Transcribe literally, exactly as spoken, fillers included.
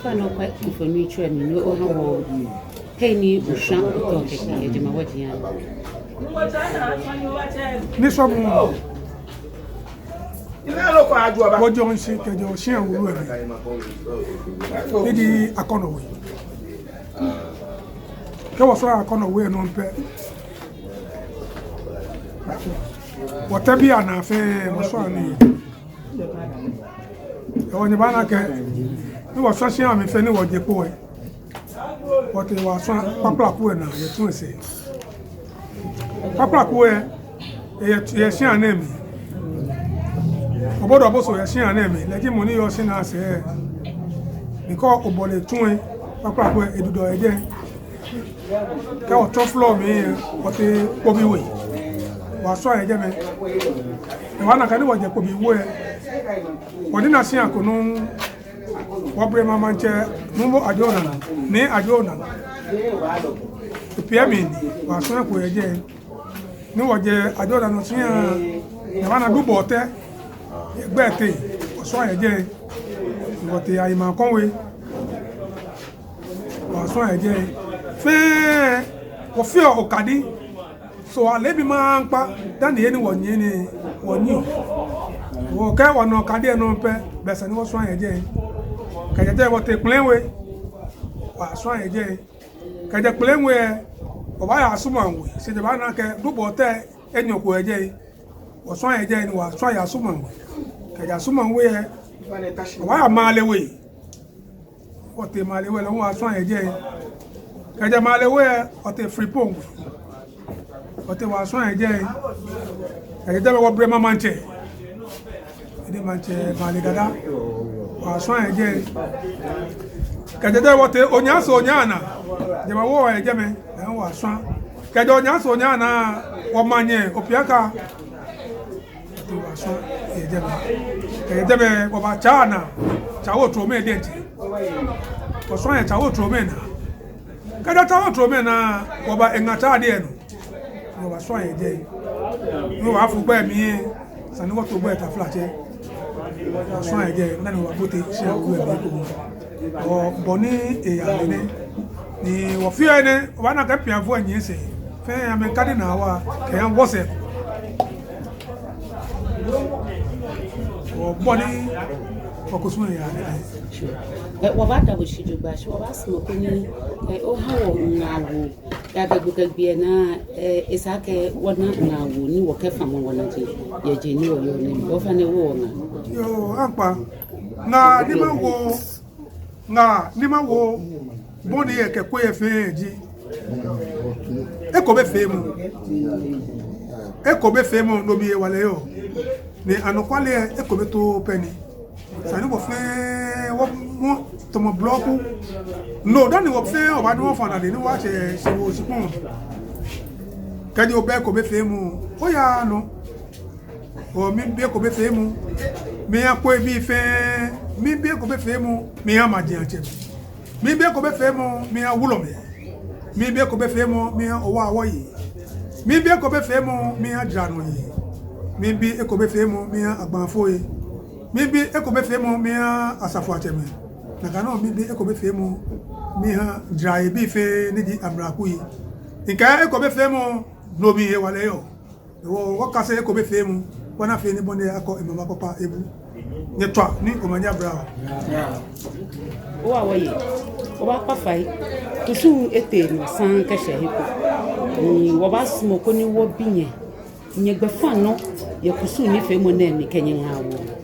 Wɔfɛɛ nɔ kwɛ mfoniri tsɔ mli ni ohã wɔ hei ni oshã otɔ kɛkɛ yɛ jemawɔji lɛ. Ni sɔɔmɔ. Wɔjɔɔ shishi kɛjɛ shia wulu lɛ mli. Ni ji Akɔnɔ We. Kɛ wɔsɔ̃ Akɔnɔ We nɔ pɛ, wɔtee biɛ naa fɛɛ wɔsɔ̃ nii. Hewɔ nyɛbaana akɛ ni wɔsɔ̃ shia mli fɛɛ ni wɔje kpo lɛ, wɔtee wɔyasɔ̃ kpakplaku lɛ naa yɛ tsu lɛ sɛɛ. Kpakplaku lɛ, eyɛ, eyɛ shia nɛɛ mli. Obɔdɔ Boso yɛ shia nɛɛ mli, lɛ ji mɔ ni yɔɔ shia lɛ sɛɛ. Ni kɛ obɔle tsu lɛ, kpakplaku lɛ edudɔ yɛ jɛi. Kɛ wɔtsɔ flɔɔ mli lɛ, wɔtee Kpobi We, wɔyasɔ̃ yɛ jɛmɛ. Hewɔ ana akɛ ni wɔje Kpobi We lɛ, wɔnina shia ko nɔ, wɔ Brema Maŋtsɛ Nuumo Adjei Onana, Nii Adjei Onana, epiɛ mli ni wɔyasɔ̃ eko yɛ jɛi. Ni wɔje Adjei Onana shia, ni wɔna Dubɔtɛ yɛ gbɛ teŋ, wɔsɔ̃ yɛ jɛi. Ni wɔtee Ayimaŋkɔ We, wɔyasɔ̃ yɛ jɛi. Fɛɛ wɔfeɔ okadi. So wɔleee bi maŋkpa dani he ni wɔnyiɛ nɛɛ wɔnyiɛɔ. Hewɔ kɛ wɔna okadi lɛ nɔ pɛ, belɛ esa ni wɔsɔ̃ yɛ jɛi. Kɛjɛ jɛi wɔtee Kplɛŋ We, wɔyasɔ̃ yɛ jɛi. Kɛjɛ Kplɛŋ We lɛ, wɔbaaya Asumaŋ We, shi nyɛbaana akɛ Dubɔtɛ enyɔ ko yɛ jɛi. Wɔsɔ̃ yɛ jɛi ni wɔyasɔ̃ yɛ Asumaŋ We. Kɛjɛ Asumaŋ We lɛ, wɔbaaya Maale We. Wɔtee Maale We lɛ hu wɔyasɔ̃ yɛ jɛi. Kɛjɛ Maale We lɛ, wɔtee Frimpong. Wɔtee wɔyasɔ̃ yɛ jɛi. Kɛjɛ jɛmɛ wɔ Brema Maŋtsɛ, Ede Maŋtsɛ Maale Dada, wɔyasɔ̃ yɛ jɛi. Kɛjɛ jɛi wɔtee Onyaso Onyaana, jɛmɛ wɔ yɛ jɛmɛ, lɛ hu wɔyasɔ̃. Kɛjɛ Onyaso Onyaana, wɔmanye Opiaka, wɔtee wɔyasɔ̃ yɛ jɛmɛ. Kɛjɛ jɛmɛ wɔba Tsawa naa, Tsawa Otromɛi diɛŋtsɛ. Wɔsɔ̃ yɛ Tsawa Otromɛi naa. Kɛjɛ Tsawa Otromɛi naa, wɔba Eŋa Tsawa diɛŋtsɛ nɔ. Ni wɔbasɔ̃ yɛ jɛi. Ni wɔbafu gbɛ mli lɛ, esa ni wɔto gbɛ taflatsɛ. Wɔsɔ̃ yɛ jɛi, ni wɔbabote shia wulu lɛ mli ekoŋŋ. Hewɔ bɔ ni eyaa lɛ nɛ. Ni wɔfeɔ enɛ, wɔbaana akɛ piafoi lɛ nyiɛ sɛɛ. Fɛɛ amɛkadi naa waa kɛha wɔsɛɛ. Hewɔ bɔ ni wɔkusum lɛ yaa lɛ nɛ. Ɛ, wɔbaada bo shi jogbaŋŋ, shi wɔbaasumɔ koni, ɛ, oha wɔ ŋaawoo. Yɛ gbɛkɛ gbi lɛ naa, ɛ, esa akɛ wɔna ŋaawoo ni wɔkɛfamɔ wɔnaji yɛ je ni wɔyɔɔ nɛɛ mli. Ofainɛ wo wɔ ŋaa. Yoo, ampa. Ŋaa ni mawo, ŋaa ni mawo bɔ ni ekɛ kɔɔ yɛ fɛɛ ji, ekomefeemɔ. Ekomefeemɔ, no mli hewalɛ yɔɔ. Ni anɔkwale lɛ, ekome too pɛ ni. Esa ni wɔ fɛɛ wɔmɔ tamɔ blɔku. No, dani wɔ fɛɛ wɔbaanyɛ wɔfã nane ni wɔtsɛ shi wɔ shikpɔŋ. Kɛji obɛ ekomefeemɔ, oya nɔ. Oo, miibi ekomefeemɔ miha kpoobii fɛɛ. Miibi ekomefeemɔ miha majiatsɛmɛi. Miibi ekomefeemɔ miha wulɔmɛi. Miibi ekomefeemɔ miha owaa wɔyei. Miibi ekomefeemɔ miha jaranɔyei. Miibi ekomefeemɔ miha agbaafoi. Miibi ekomefeemɔ miha asafoiatsɛmɛi. Nakai nɔŋŋ miibi ekomefeemɔ miha jarayeibii fɛɛ ni ji amlakui. Mikɛɛ ekomefeemɔ, no mli hewalɛ yɔɔ. Wɔ, wɔkase ekomefeemɔ, wɔna fɛɛ ni bɔ ni akɔ emama kpakpa ebu. Nyɛtswaa ni omanye aba wɔ. Owaa wɔyei, wɔbaakpa fai. Kusum etee nɔ saŋŋ kɛshɛ he ko. Ni wɔbaasumɔ koni wɔbi nyɛ, nyɛgbɛfaŋnɔ yɛ kusum nifeemɔ nɛɛ mli kɛ nyɛŋaawoo.